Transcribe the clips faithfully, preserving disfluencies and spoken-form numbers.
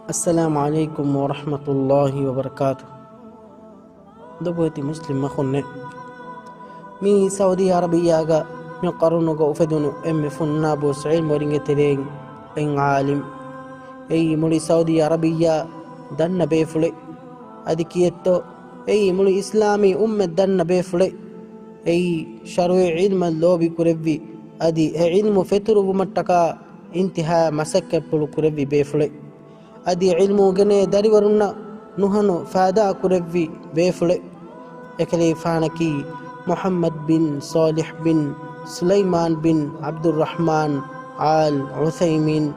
އައްސަލާމު ޢަލައިކުމް ވަރަޙްމަތުﷲި ވަބަރަކާތު. ލޮބުވެތި މުސްލިމް އަޚުންނޭ، މީ ސައުދީ ޢަރަބިއްޔާގަ މި ޤަރުނުގަ އުފެދުނު އެންމެ ފުންނާބޯސް ޢިލްމުވެރިންގެ ތެރެއިން އެއް ޢާލިމް. އެއީ މުޅި ސައުދީ ޢަރަބިއްޔާ ދަންނަ ބޭފުޅެއް. އަދި ކިއެއްތޯ، އެއީ މުޅި އިސްލާމީ އުއްމަތް ދަންނަ ބޭފުޅެއް. އެއީ ޝަރުޢީ ޢިލްމަށް ލޯބި ކުރެއްވި، އަދި އެ ޢިލްމު ފެތުރުވުމަށްޓަކާ އިންތިހާ މަސައްކަތްޕުޅު ކުރެއްވި ބޭފުޅެއް. އަދި ޢިލްމު އުނގެނޭ ދަރިވަރުންނަށް ނުހަނު ފައިދާ ކުރެއްވި ބޭފުޅެއް. އެކަލޭފާނަކީ މުޙައްމަދު ބިން ޞާލިޙް ބިން ސުލައިމާން ބިން ޢަބްދުއްރަޙްމާން އާލް ޢުޘައިމީން.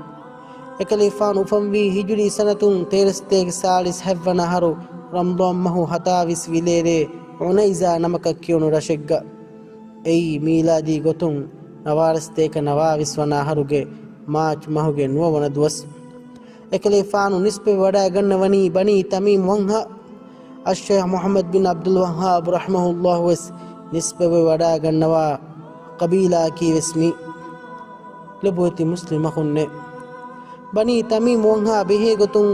އެކަލޭފާނު އުފަންވީ ހިޖުރީ ސަނަތުން ތޭރަސަތޭކަ ސާޅީސް ހަތްވަނަ އަހަރު ރަމަޟާން މަހު ހަތާވީސް ވިލޭރޭ ޢުނައިޒާ ނަމަކަށް ކިޔުނު ރަށެއްގަ. އެއީ މީލާދީ ގޮތުން ނަވާރަސަތޭކަ ނަވާވީސް ވަނަ އަހަރުގެ މާޗް މަހުގެ ނުވަ ވަނަ ދުވަސް. އެކަލޭފާނު ނިސްބަތްވެވަޑައިގަންނަވަނީ ބަނީ ތަމީމް ވަންހާ. އައްޝައިޚް މުޙައްމަދު ބިން ޢަބްދުލް ވައްހާބު ރަޙިމަހުﷲ ވެސް ނިސްބަތްވެވަޑައިގަންނަވާ ޤަބީލާއަކީ ވެސް މީ. ލޮބުވެތި މުސްލިމް އަޚުންނޭ، ބަނީ ތަމީމް ވަންހާ ބެހޭގޮތުން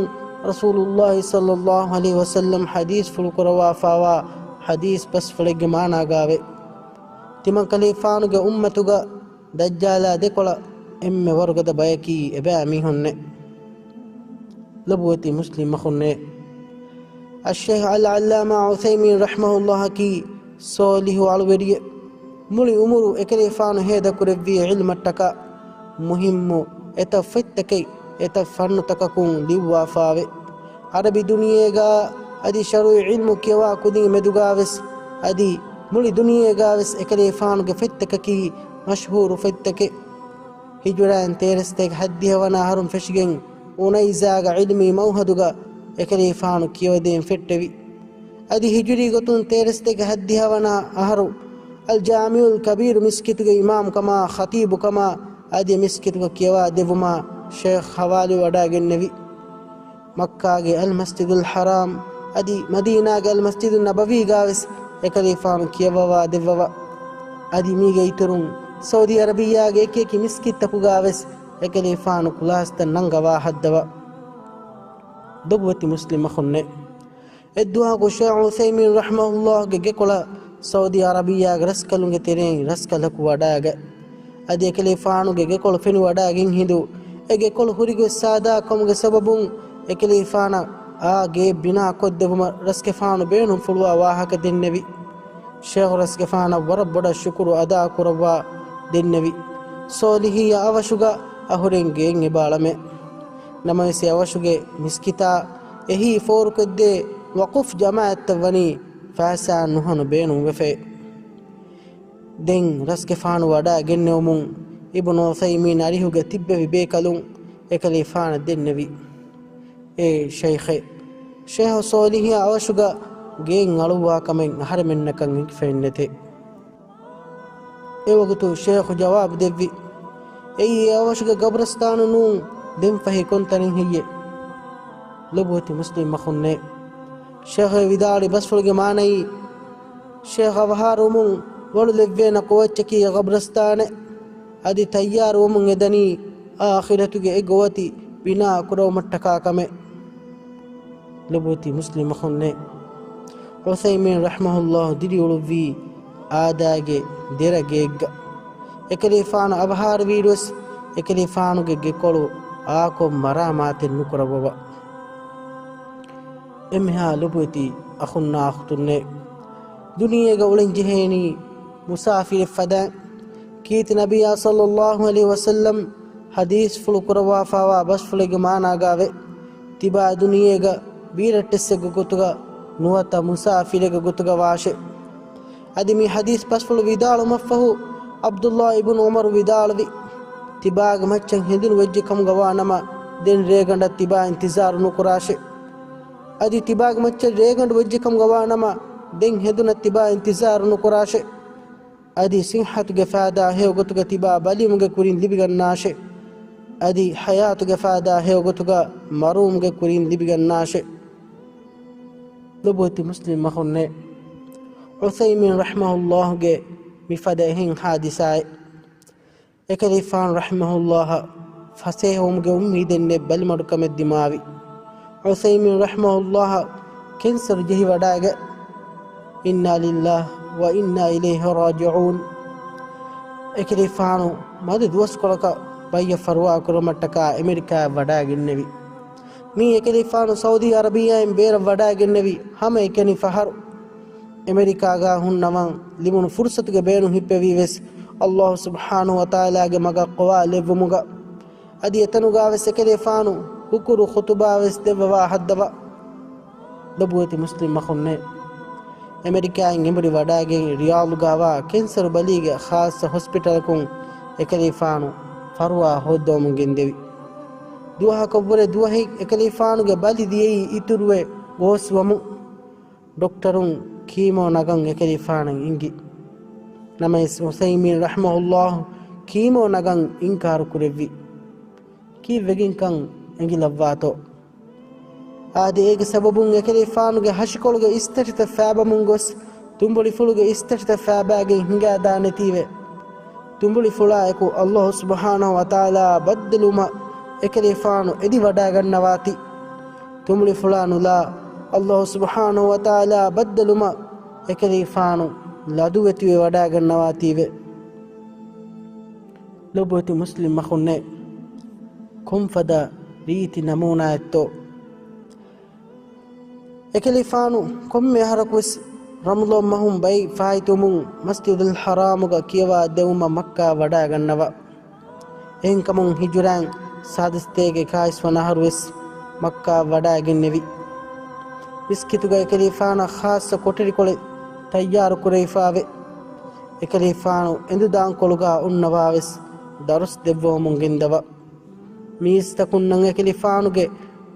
ރަސޫލުﷲ ޞައްލަﷲު ޢަލައިހި ވަސައްލަމް ޙަދީޘްފުޅު ކުރައްވާފާވާ ޙަދީޘް ބަސްފުޅެއްގެ މާނާގާވޭ. ތިމަންކަލޭފާނުގެ އުއްމަތުގަ ދައްޖާލާ ދެކޮޅަށް އެންމެ ވަރުގަދަ ބަޔަކީ އެބައިމީހުންނޭ. ލޮބުވެތި މުސްލިމް އަޚުންނޭ، އައްޝައިޚް އަލް ޢައްލާމާ ޢުޘައިމީން ރަޙިމަހުﷲއަކީ ޞޯލިޙު އަޅުވެރިއެއް. މުޅި އުމުރު އެކަލޭފާނު ހޭދަކުރެއްވީ ޢިލްމަށްޓަކާ މުހިއްމު އެތައް ފޮތްތަކެއް އެތައް ފަންނުތަކަކުން ލިޔުއްވާފާވެ. ޢަރަބި ދުނިޔޭގާ އަދި ޝަރުޢީ ޢިލްމު ކިޔަވާ ކުދިން މެދުގާވެސް އަދި މުޅި ދުނިޔޭގާވެސް އެކަލޭފާނުގެ ފޮތްތަކަކީ މަޝްހޫރު ފޮތްތަކެއް. ހިޖުރައިން ތޭރަސަތޭކަ ހައްދިހަ ވަނަ އަހަރުން ފެށިގެން އުނައިޒާގަ ޢިލްމީ މަޢުހަދުގަ އެކަލޭފާނު ކިޔަވަދޭން ފެއްޓެވި. އަދި ހިޖުރީ ގޮތުން ތޭރަސަތޭކަ ހައްދިހަ ވަނަ އަހަރު އަލް ޖާމިޢުލް ކަބީރު މިސްކިތުގެ އިމާމުކަމާ ޚަތީބުކަމާ އަދި މިސްކިތުގަ ކިޔަވާ ދެއްވުމާ ޝޭޚް ޙަވާލުވެވަޑައިގެންނެވި. މައްކާގެ އަލް މަސްޖިދުލް ޙަރާމް އަދި މަދީނާގެ އަލް މަސްޖިދު ނަބަވީގާވެސް އެކަލޭފާނު ކިޔަވަވާ ދެއްވަވަ. އަދި މީގެ އިތުރުން ސައުދީ ޢަރަބިއްޔާގެ އެކިއެކި މިސްކިތްތަކުގާވެސް އެކަލޭފާނު ކުލާސްތައް ނަންގަވާ ހައްދަވަ. ލޮބުވެތި މުސްލިމް އަޚުންނޭ، އެއްދުވަހަކު ޝޭޚް ޢުޘައިމީން ރަޙިމަހުﷲގެ ގެކޮޅަށް ސައުދީ ޢަރަބިއްޔާގެ ރަސްކަލުންގެ ތެރެއިން ރަސްކަލަކު ވަޑައިގަތް. އަދި އެކަލޭފާނުގެ ގެކޮޅު ފެނިވަޑައިގެން ހިނދު، އެ ގެކޮޅު ހުރިގޮތް ސާދާ ކަމުގެ ސަބަބުން އެކަލޭފާނަށް އާ ގެއެއް ބިނާ ކޮށްދެއްވުމަށް ރަސްގެފާނު ބޭނުންފުޅުވާ ވާހަކަ ދެންނެވި. ޝޭޚު ރަސްގެފާނަށް ވަރަށް ބޮޑަށް ޝުކުރު އަދާކުރައްވާ ދެންނެވި. ސޯލިހިއްޔާ އަވަށުގަ އަހުރެން ގެއެއް އެބަ އަޅަމެ. ނަމަވެސް އެ އަވަށުގެ މިސްކިތާ އެހީ ފޯރުކޮށްދޭ ވަޤުފް ޖަމާޢަތްތައް ވަނީ ފައިސާއެއް ނުހަނު ބޭނުންވެފައި. ދެން ރަސްގެފާނު ވަޑައިގެންނެވުމުން އިބްނު ޢުޘައިމީން އަރިހުގަ ތިއްބެވި ބޭކަލުން އެކަލޭފާނަށް ދެންނެވި. އޭ ޝައިޚޭ، ޝޭޚު ސޯލިހިއްޔާ އަވަށުގަ ގެއެއް އަޅުއްވާ ކަމެއް އަހަރެމެންނަކަށް އެނގިފައެއް ނެތޭ. އެވަގުތު ޝޭޚު ޖަވާބު ދެއްވި، އެއީ އެ އަވަށުގެ ގަބްރުސްތާނު ނޫން، ދެންފަހި ކޮންތަނެއް ހެއްޔޭ؟ ލޮބުވެތި މުސްލިމް އަޚުންނޭ، ޝޭޚު ވިދާޅުވި ބަސްފުޅުގެ މާނައީ، ޝޭޚު އަވަހާރަވުމުން ވަޅު ލެއްވޭނަ ގޮވައްޗަކީ އެ ގަބްރުސްތާނެއް. އަދި ތައްޔާރުވަމުން އެދަނީ އާޚިރަތުގެ އެ ގޮވަތި ބިނާ ކުރެވުމަށްޓަކާ ކަމެއް. ލޮބުވެތި މުސްލިމް އަޚުންނޭ، ޢުޘައިމީން ރަޙިމަހުﷲ ދިރިއުޅުއްވީ އާދައިގެ ދެރަ ގެއެއްގަ. އެކަލޭފާނު އަވަހާރަވިއިރުވެސް އެކަލޭފާނުގެ ގެކޮޅު އާކޮށް މަރާމާތެއް ނުކުރައްވަވަ. އެންމެހާ ލޮބުވެތި އަޚުންނާ އުޚްތުންނޭ، ދުނިޔޭގަ އުޅެން ޖެހޭނީ މުސާފިރެއް ފަދައިން. ކީރިތި ނަބިއްޔާ ޞައްލައްލާހު ޢަލައިހި ވަސައްލަމް ޙަދީޘްފުޅު ކުރައްވާފާވާ ބަސްފުޅެއްގެ މާނާގާވޭ، ތިބާ ދުނިޔޭގަ ބީރައްޓެއްސެއްގެ ގޮތުގަ ނުވަތަ މުސާފިރެއްގެ ގޮތުގަ ވާށޭ. އަދި މި ޙަދީޘް ބަސްފުޅު ވިދާޅުވުމަށްފަހު، ޢަބްދުﷲ އިބްނު ޢުމަރު ވިދާޅުވި، ތިބާގެ މައްޗަށް ހެނދުނު ވެއްޖެ ކަމުގަ ވާ ނަމަ، ދެން ރޭގަނޑަށް ތިބާ އިންތިޒާރު ނުކުރާށޭ. އަދި ތިބާގެ މައްޗަށް ރޭގަނޑު ވެއްޖެ ކަމުގަ ވާ ނަމަ، ދެން ހެނދުނަށް ތިބާ އިންތިޒާރު ނުކުރާށޭ. އަދި ސިއްޙަތުގެ ފައިދާ ހެޔޮ ގޮތުގަ ތިބާ ބަލީމުގެ ކުރިން ލިބިގަންނާށޭ. އަދި ޙަޔާތުގެ ފައިދާ ހެޔޮ ގޮތުގަ މަރުވުމުގެ ކުރިން ލިބިގަންނާށޭ. ލޮބުވެތި މުސްލިމް އަޚުންނޭ، ޢުޘައިމީން ރަޙިމަހުﷲގެ މިފަދަ އެހެން ޙާދިސާއެއް އެކަލޭފާނު ރަޙިމަހުﷲއަށް ފަސޭހަވުމުގެ އުއްމީދެއް ނެތް ބަލިމަޑުކަމެއް ދިމާވި. ޢުސައިމީން ރަޙިމަހުﷲ ކެންސަރު ޖެހިވަޑައިގެން، އިންނާ ލިއްލާހި ވަ އިންނާ އިލައިހި ރާޖިޢޫން. އެކަލޭފާނު މަދު ދުވަސްކޮޅަކަށް ބައްޔަށް ފަރުވާކުރުމަށްޓަކާ އެމެރިކާއަށް ވަޑައިގެންނެވި. މީ އެކަލޭފާނު ސައުދީ އަރަބިއްޔާއިން ބޭރަށް ވަޑައިގެންނެވި ހަމައެކަނި ފަހަރު. އެމެރިކާގަ ހުންނަވަން ލިބުނު ފުރުޞަތުގެ ބޭނުން ހިއްޕެވީ ވެސް ﷲ ސުބްޙާނަހޫ ވަތަޢާލާގެ މަގަށް ޤަވާލެއްވުމުގަ. އަދި އެތަނުގަ ވެސް އެކަލޭފާނު ހުކުރު ޚުޠުބާ ވެސް ދެއްވަވާ ހައްދަވާ. ލޮބުވެތި މުސްލިމް އަޚުންނޭ! އެމެރިކާއިން އެނބުރި ވަޑައިގެން ރިޔާޟުގަވާ ކެންސަރު ބަލީގެ ޚާއްޞަ ހޮސްޕިޓަލަކުން އެކަލޭފާނު ފަރުވާ ހޯއްދަވަމުން ގެންދެވި. ދުވަހަކަށްވުރެ ދުވަހެއް އެކަލޭފާނުގެ ބަލި ދިޔައީ އިތުރުވެ ގޯސްވަމުން. ޑޮކްޓަރުން ކީމޯ ނަގަން އެކަލޭފާނަށް އެންގި. ނަމަވެސް ޢުސައިމީން ރަޙިމަހުﷲ ކީމޯ ނަގަން އިންކާރު ކުރެއްވި. ކީއްވެގެންކަން އެނގިލައްވާތޯ؟ އާދެ، އޭގެ ސަބަބުން އެކަލޭފާނުގެ ހަށިކޮޅުގެ އިސްތަށިތައް ފައިބަމުން ގޮސް، ތުނބުޅިފުޅުގެ އިސްތަށިތައް ފައިބައިގެން ހިނގާދާނެތީވެ. ތުނބުޅިފުޅާއެކު ﷲ ސުބްޙާނަހޫ ވަތަޢާލާ ބައްދަލުވުމަށް އެކަލޭފާނު އެދިވަޑައިގަންނަވާތީ. ތުނބުޅިފުޅާ ނުލާ، ﷲ ސުބްޙާނަހޫ ވަތަޢާލާ ބައްދަލުވުމަށް އެކަލޭފާނު ލަދުވެތިވެ ވަޑައިގަންނަވާތީވެ. ލޮބުވެތި މުސްލިމް އަޚުންނޭ! ކޮންފަދަ ރީތި ނަމޫނާއެއްތޯ؟ އެކަލޭފާނު ކޮންމެ އަހަރަކުވެސް ރަމަޟާން މަހުން ބައި ފާއިތުވުމުން މަސްޖިދުލް ޙަރާމުގަ ކިޔަވާ ދެވުމަށް މައްކާ ވަޑައިގަންނަވާ. އެހެންކަމުން ހިޖުރާއިން ސާދަސްތޭކަ އެކާވީސް ވަނަ އަހަރުވެސް މައްކާ ވަޑައިގެންނެވި. މިސްކިތުގަ އެކަލޭފާނަށް ޚާއްޞަ ކޮޓަރިކޮޅެއް ތައްޔާރު ކުރެވިފާވެ، އެކަލޭފާނު އެނދުދާންކޮޅުގަ އޮންނަވާވެސް ދަރުސް ދެއްވަމުން ގެންދަވާ. މީސްތަކުންނަށް އެކަލޭފާނުގެ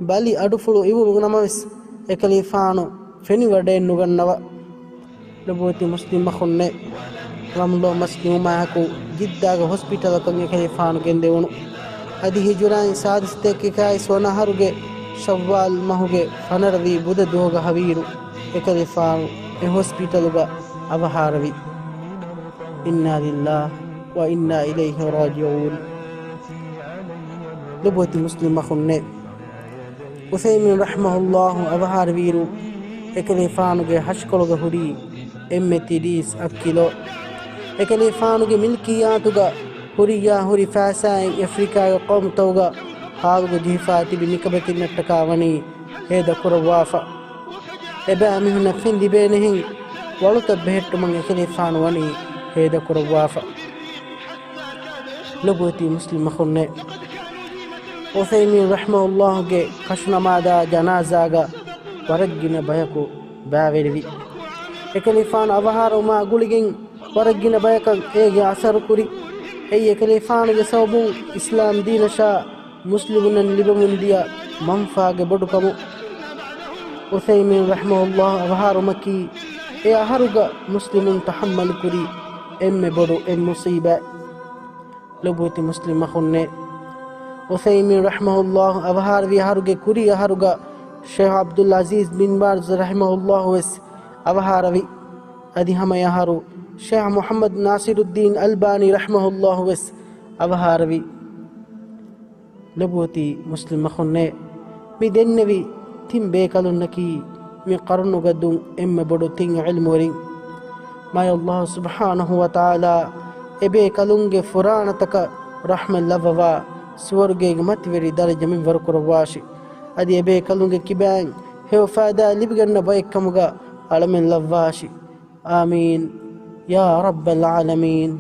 ބަލި އަޑުފުޅު އިވުނު ނަމަވެސް، އެކަލޭފާނު ފެނިވަޑައެއް ނުގަންނަވާ. ލޮބުވެތި މުސްލިމް އަޚުންނޭ! ރަމަޟާން މަސް ނިމުމާއެކު ޖިއްދާގެ ހޮސްޕިޓަލަކަށް އެކަލޭފާނު ގެންދެވުނު. އަދި ހިޖުރާއިން ސާދަސްތޭކަ އެކާވީސް ވަނަ އަހަރުގެ ޝައްވާލް މަހުގެ ފަނަރަވީ ބުދަ ދުވަހުގަ ހަވީރު އެކަލޭފާނު އެ ހޮސްޕިޓަލުގަ އަވަހާރަވި. އިންނާ ލިއްލާހި ވަ އިންނާ އިލައިހި ރާޖިޢޫން. ލޮބުވެތި މުސްލިމް އަޚުންނޭ! ޢުސައިމީން ރަޙިމަހުﷲ އަވަހާރަވިއިރު، އެކަލޭފާނުގެ ހަށިކޮޅުގަ ހުރީ އެންމެ ތިރީސް އަށް ކިލޯ. އެކަލޭފާނުގެ މިލްކިއްޔާތުގަ ހުރިއްޔާ ހުރި ފައިސާއިން އެފްރިކާގެ ޤައުމުތަކުގަ ހާލުގަ ޖެހިފާ ތިބި ނިކަމެތިންނަށްޓަކާ ވަނީ ހޭދަކުރައްވާފަ. އެބައިމީހުންނަށް ފެން ލިބޭނެހެން ވަޅުތައް ބެހެއްޓުމަށް އެކަލޭފާނު ވަނީ ހޭދަކުރައްވާފަ. ލޮބުވެތި މުސްލިމް އަޚުންނޭ! ޢުސައިމީން ރަޙިމަހުﷲގެ ކަށުނަމާދާ ޖަނާޒާގަ ވަރަށްގިނަ ބަޔަކު ބައިވެރިވި. އެކަލޭފާނު އަވަހާރަވުމާ ގުޅިގެން ވަރަށްގިނަ ބަޔަކަށް އޭގެ އަސަރު ކުރި. އެއީ އެކަލޭފާނުގެ ސަބަބުން އިސްލާމް ދީނަށާ މުސްލިމުންނަށް ލިބެމުންދިޔަ މަންފާގެ ބޮޑުކަމު. ޢުސައިމީން ރަޙިމަހުﷲ އަވަހާރަވުމަކީ އެ އަހަރުގަ މުސްލިމުން ތަޙައްމަލު ކުރި އެންމެ ބޮޑު އެއް މުޞީބާތް. ލޮބުވެތި މުސްލިމް އަޚުންނޭ! ޢުސައިމީން ރަޙިމަހުﷲ އަވަހާރަވި އަހަރުގެ ކުރީ އަހަރުގަ ޝޭޚް ޢަބްދުލް ޢަޒީޒް ބިން ބާޒް ރަޙިމަހުﷲ ވެސް އަވަހާރަވި. އަދި ހަމަ އެ އަހަރު ޝޭޚް މުޙައްމަދު ނާޞިރުއްދީން އަލްބާނީ ރަޙިމަހުﷲ ވެސް އަވަހާރަވި. ލޮބުވެތި މުސްލިމް އަޚުންނޭ! މި ދެންނެވި ތިން ބޭކަލުންނަކީ މި ޤަރުނުގަ ދުން އެންމެ ބޮޑު ތިން ޢިލްމުވެރިން. މާތް ﷲ ސުބްޙާނަހޫ ވަތަޢާލާ އެބޭކަލުންގެ ފުރާނަތަކަށް ރަޙްމަތް ލައްވަވާ، ސުވަރުގޭގެ މަތިވެރި ދަރަޖަ މިންވަރު ކުރައްވާށި. އަދި އެބޭކަލުންގެ ކިބައިން ހެޔޮ ފައިދާ ލިބިގަންނަ ބައެއްކަމުގަ އަޅަމެން ލައްވާށި. އާމީން ޔާ ރައްބަލް ޢާލަމީން.